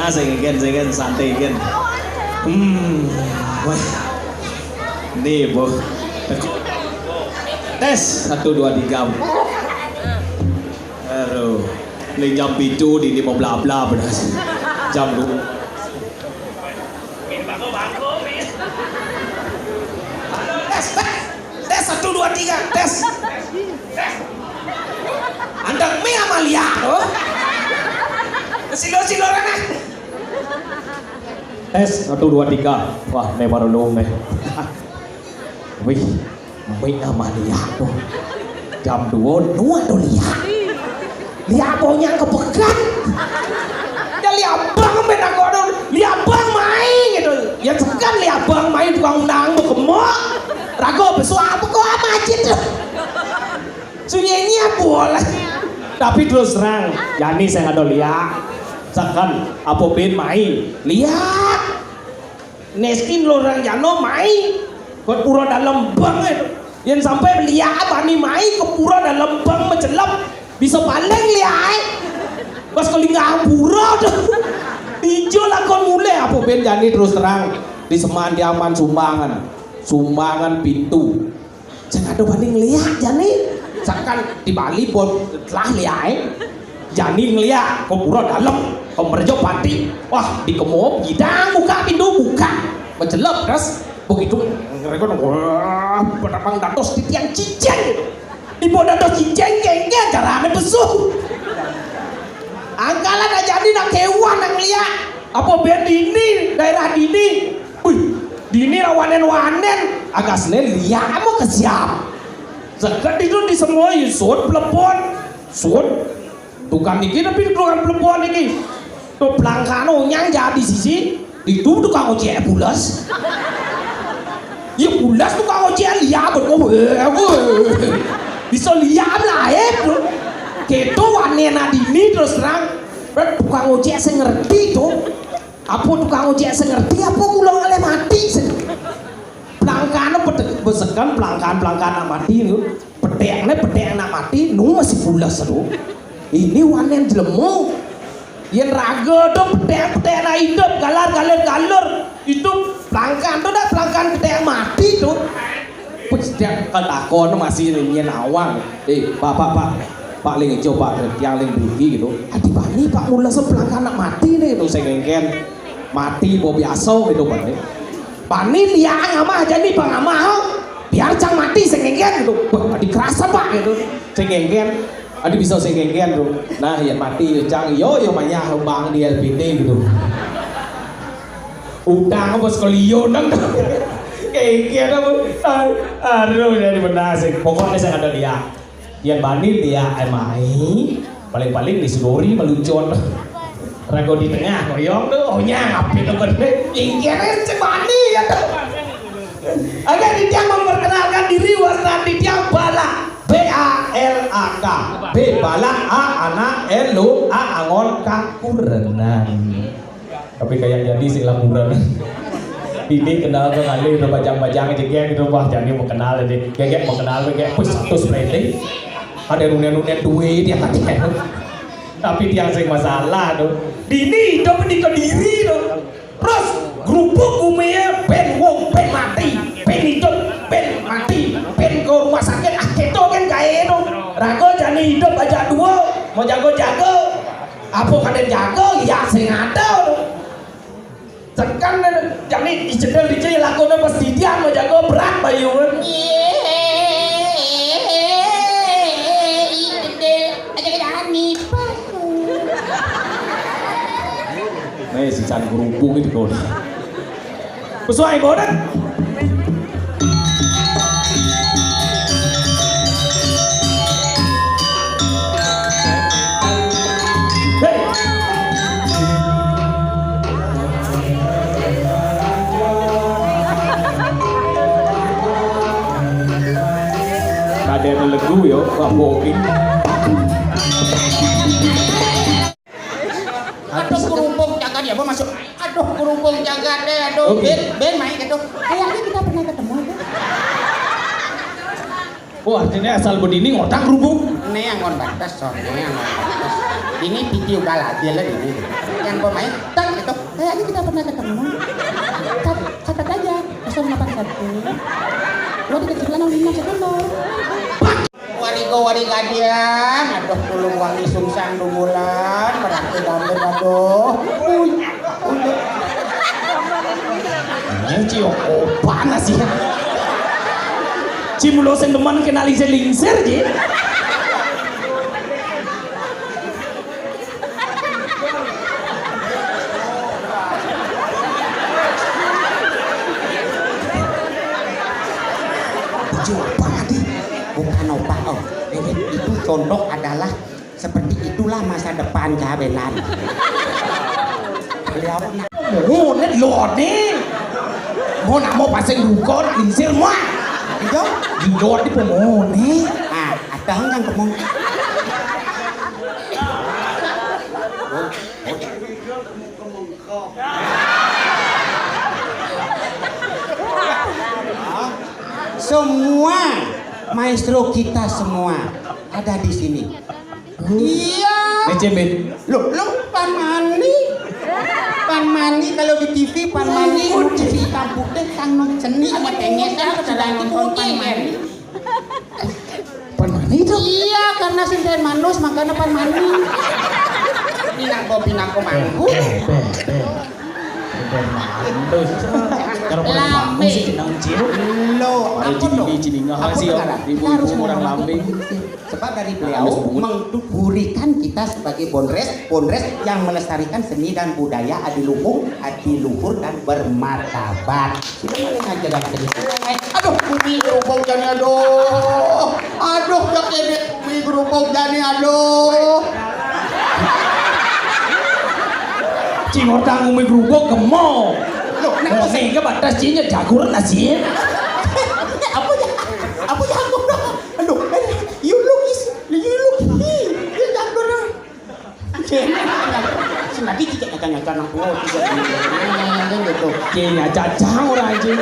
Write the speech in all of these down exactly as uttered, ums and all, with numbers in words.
Sing gén, sing gén, santai gén. Hmm, wah. Nih, Bu. Tes, satu, dua, tiga. Aduh, ini jam pitu, ini mau bla-bla beras. Jam dua. Tes, tes. Tes, satu, dua, tiga, tes. Andang mi Amalia, oh. Silo-silo rene. Tes, satu, dua, tiga. Wah, ini baru dong nih. Wih, mi Amalia tuh. Jam dua, nu ado liak. Liak bonyang kepegat. Ya liak bang ben aku ado, liak bang mai gitu. Ya sekan liak bang mai tukang undang bekemok. Rago besu apa kok apa aja tuh. Sunyinya boleh. Tapi terus terang, jani sing ado liak. Sekan apa ben mai. Liak. Neskin lorang jano mai. Kot pura dalem bang itu. Yen sampai liak bani mai ke pura dalem bang mecelep. Bisa paling liak. Pas kelinggah pura tuh. Ijo lakon mulai apa ben jani terus terang. Di seman di aman sumbangan. Sumbangan pintu. Sing ado bani ngeliak jani. Sekan di Bali pun telah liak. Jani ngeliak ke pura dalem, ke merjo pati. Wah, di kemo gidang buka pintu buka. Mecelep terus begitu ngerekon wah, penapang dados titiang cicing gitu. Ibu dados cicing kengke carane besuh. Angkalan aja ni nak kewan nang liak. Apa ben dini daerah dini. Wih, dini rawanen-wanen. Agasne liak apa ke siap. Sekat itu di semua sud plepon. Sud. Tukang iki tapi tukang plepon iki. Tuh pelangkano nyang jadi sisi. Itu tukang ojek pules. Ya pules tukang ojek liak ben. Bisa liak lain tuh. Keto wane nadini terus terang. Tukang ojek sing ngerti tuh. Apa tukang ojek sing ngerti apa kula ngalih mati sing. Pelangkane pete-, besekan pelangkan-pelangkan nak mati niku. Petekne petek nak mati nu masih pules lho. Ini wanen jelemu. Yen raga do petek-petek nak hidup, galar-galar galur. Itu pelangkan tuh dah pelangkan petek mati tuh. Pas dia kan takon masih nyen awang. Eh, Pak, Pak, Pak. Pak ling ijo, Pak, tiang ling mriki gitu. Adi bani, Pak, mula sepelangkan nak mati nih tuh sing ngengken. Mati mau biasa gitu, Pak. Bani liak ngamah aja nih, Bang Amah. Biar cang mati sing ngengken gitu. Wah, adi kerasa, Pak, gitu. Sing ngengken. Adi bisa sing ngengken tuh. Nah, ya mati ya cang. Yo, yo manyah bang di L P T gitu. Utang apa sekalian nang. Kayak gitu apa? Aduh, jadi benar sih. Pokoknya saya ada dia. Yang bani dia emai paling-paling di Sidori meluncur. Rago di tengah koyong tuh, oh nyang apa tuh gede. Ingkirnya cek bani ya tuh. Oke, Ditya memperkenalkan diri, Wastan Ditya Balak. B A L A K. B Balak, A anak, L O A angon kakurenan. Tapi kayak jadi sing laporan. Ini kenal ke kali udah bajang-bajang aja kayak gitu, wah, jadi mau kenal aja. Kayak mau kenal kayak pus satu spreading. Ada runen-runen duit ya tadi. Tapi tiang sing masalah tuh. Dini hidup di Kediri tuh. Terus gerubuk bumi ya ben wong ben mati. Ben hidup ben mati. Ben ke rumah sakit ah keto kan kayak itu. Rago jani hidup aja dua. Mau jago-jago. Apa kada jago ya sing ada tuh. Tekan jani icedel dicil lakone pas didian mau jago berat bayuan. Icedel aja kada nipas. Nih si can kerupuk itu kau. Pesuai bodan. Kadang legu yo, Pak Boki. Aduh, kerupuk jagat ya, apa masuk? Aduh, kerupuk jagat deh, aduh. Oke. Ben, Ben main gitu. Kayaknya kita pernah ketemu itu. Oh, artinya asal bedini ngotang kerupuk. Ini yang ngon batas, soalnya yang ngon batas. Ini piti udah lagi lah ini. Yang pemain, tak gitu. Kayaknya kita pernah ketemu. Cat-, catat aja, nol delapan satu. Gua dikecilin nol lima satu nol. Warigo wari gadian, aduh, tulung wangi sungsang dumulan, merangke gambar, aduh. Uy, uy. Ini cium opan sih. Cium lo sing demen kena lingsir-lingsir, Ji. Baju apa tadi? Bukan opak, oh. Ini, itu contoh adalah seperti itulah masa depan kabelan. Beliau Oh, net lo ne. Mau namo pasang duko nak lingsir mah. Iya, di luar di pemone. Ah, ada yang kemong. Semua maestro kita semua ada di sini. Iya. Nih, Cim, Bin. Loh, loh, Pan Mani. Pan Mani kalau di T V, Pan Mani nu ceni hitam putih, kang nu ceni, sama tenyes, kan sedang nonton Pan Mani. Pan Mani itu? Iya, karena sing den manus, makanya Pan Mani. Pinako, pinako mangku. Eh, eh, eh. Sing den manus. Kalau pada Lambe. Mangku sih jeneng cium. Loh, apa tuh? Apa tuh? Ibu-ibu orang Lambe. Sebab dari beliau mengdurikan kita sebagai Bondres, Bondres yang melestarikan seni dan budaya adiluhung, adiluhur dan bermartabat. Sudah mulai ngajar dan seni. Aduh, bumi gerubuk jani, aduh. Aduh, jak ini bumi gerubuk jani, aduh. Cingor tanggung bumi gerubuk gemo. Loh, kenapa sih? Ke batas cinya jagur nasi. Apa ya? Apa ya aku? Aduh, aduh, you look is, you look he, you look orang. Sing lagi cicak nyaca-nyaca nang tua, cicak gitu. Cing nyaca cang orang anjing.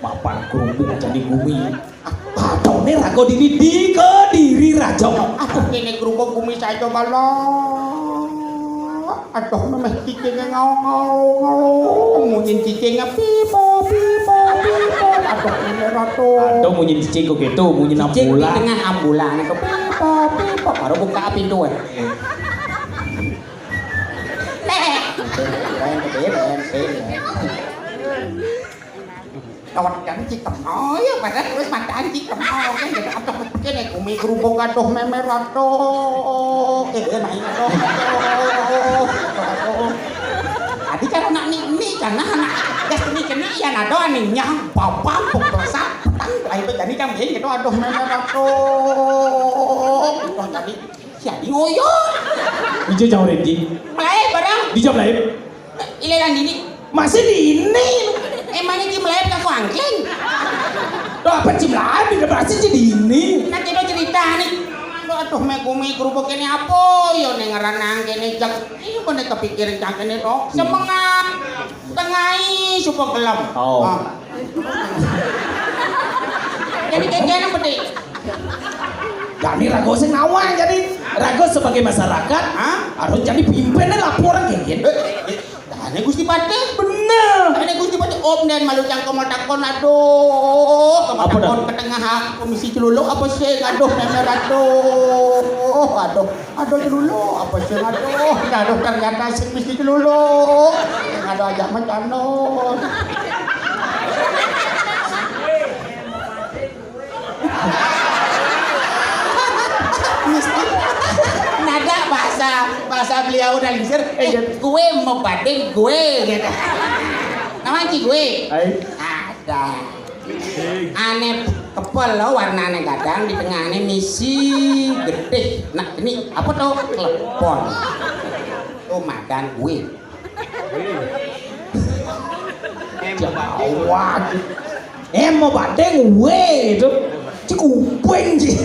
Papan kerubung jadi bumi. Atau ne rago dini di kediri raja. Aku kene kerubung bumi saya coba lo. Aduh, memeh cicingnya ngau, ngau, ngau. Munyin cicingnya pipo, pipo, pipo. Aduh, ini ratu. Aduh, munyin cicing kok gitu, munyin cicing di ambulan. Tengah ambulan itu pipo, pipo. Baru buka pintu, eh. Nih. Keren, keren, keren. Lawan kan cikem. Oh iya, padahal terus makan cikem. Oh, kan jadi aduh, kene kumi kerubung aduh memer aduh. Eh, dia main aduh. Aduh, aduh. Tadi cara nak ni ni karena anak gas ni kena ya nado anehnya babang pokok petang ayo jadi kan biar gitu aduh memer aduh. Aduh, tadi siapa ngoyo? Ijo jauh Renji. Mulai barang. Dijawab lain. Ileran dini. Masih di ini. Emangnya di melayap ke kuangkling? Loh, apa cim lain? Udah berhasil jadi ini. Nanti lo cerita nih. Aduh, aduh, megumi kerupuk ini apa? Yo, nih ngeranang kene jak. Ini mana kepikiran cak ini toh? Semengat tengai supo gelem. Oh. Ah. Jadi kengkene peti. Jadi rago sing nawang jadi rago sebagai masyarakat. Hah? Harus jadi pimpinnya laporan kayak gitu. Eh, eh, Tane Gusti Patih. Bener. Tane Gusti Patih. Om dan malu cangkem matakon aduh. Apa dah? Matakon ke tengah ha, komisi celuluk apa sih? Aduh, memer aduh. Aduh, aduh celuluk apa sih? Aduh, aduh ternyata sing mesti celuluk. Aduh ajak mencanon. Nada bahasa, bahasa beliau udah lingsir. Eh, gue mau bading gue gitu. Nama Ci gue? Hai. Ada. Ane kepel lo warnane gadang di tengahne misi getih. Nah, ini apa tuh? Klepon. Tuh madan gue. Jawab. Eh, mau badeng we itu. Cikupeng sih.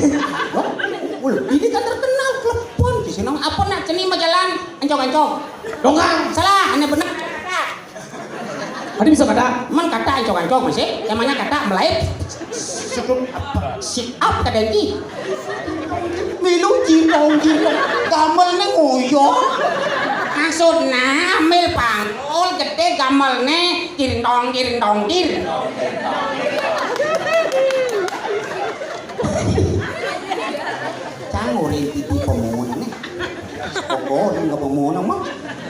Wah, ini kan terkenal klepon di sini. Apa nak ceni majalan? Encok-encok. Dongkang. Salah, ini benar. Tadi bisa kata. Man kata encok-encok masih. Namanya kata melayu. Sit up kadang ki. Milu jirong jirong. Gamel ne ngoyo. Nah, ambil pangkul gedé gamelné, kirintong, kirintong, kirintong. Cang urin pipi pemunang nih. Sekokoh enggak pemunang mah.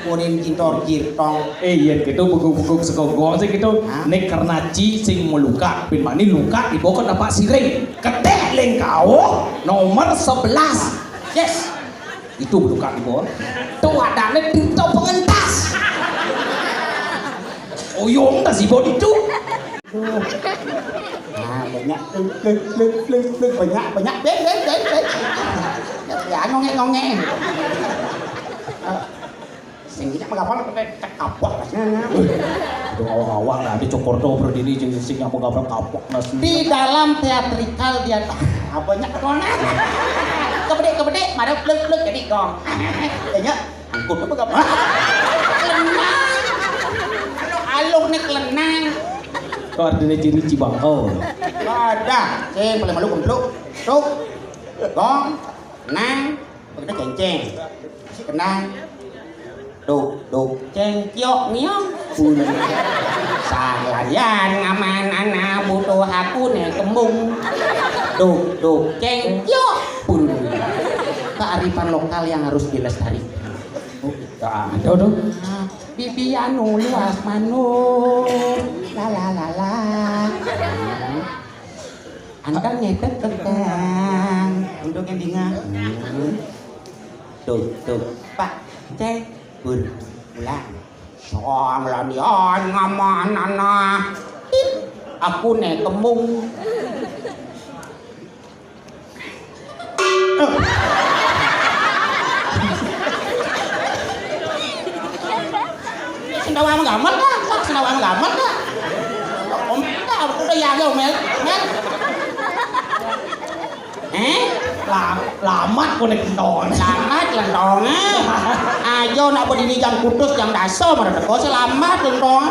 Urin cintor jirtong. Eh, iya gitu, beguk-beguk sekokoh sih gitu. Hah? Nek karena ci sing meluka, pin mani luka dibawa ke tempat siring. Ketek lengkau nomor sebelas. Yes. Itu bukan gol. Tuh adanya pintu pengentas. Oyong tas ibu itu. Nah, banyak, lek, lek, lek, lek, lek, banyak, banyak, beng, beng, beng, beng. Ya, ngongek, ngongek. Sing kita mengapa kita cekapok rasanya. Udah ngawang-ngawang lah, di Cokordo berdiri, sing, sing yang mengapa kapok nasi. Di dalam teatrikal dia, ah, banyak ketonan. Kebedik, kebedik, mari plek, plek, jadi gong. Kayaknya angkut apa gak? Kelenang. Aluh, aluh nih kelenang. Itu artinya ciri cibangkau. Ada, sing paling malu kempluk. Tuh, gong, nang, begitu kenceng. Si kenang. Duk, duk, cengkiok, ngiong. Pun. Salayan ngaman anak butuh aku nih kembung. Duk, duk, cengkiok. Pun. Kearifan lokal yang harus dilestarikan. Gak ada tuh. Bibi anu luas manuk. La la la la. Angkang ngetet tentang untuk yang dingah. Tuh, tuh. Pak, cek, bur, pulang. Song lanian ngaman anak. Tit, aku nek kembung. Sendawa gamat lah, sendawa gamat lah. Omel lah, udah ya, ya, Omel. Omel. Eh? Lam-, lamat konek kenton. Lamat lentong, eh. Ayo nak berdiri jam kudus, jam daso, mana teko selamat lentong.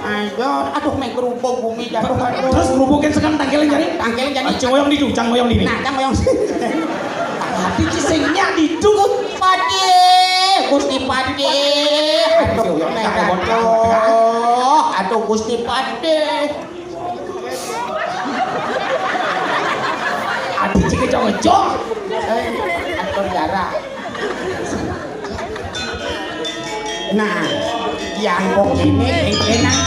Ayo, aduh, main kerupuk bumi jatuh, aduh. Terus kerupuknya sekarang tangkelin jadi? Tangkelin jadi. Ah, cang ngoyong di tu, cang ngoyong di ni. Nah, cang ngoyong. Tapi cisengnya di tu. Gusti Pati, Gusti Pati. Aduh, aduh, aduh, Gusti Pati. Ati cik ngejok-ngejok. Eh, atur jarak. Nah, yang kok ini enak.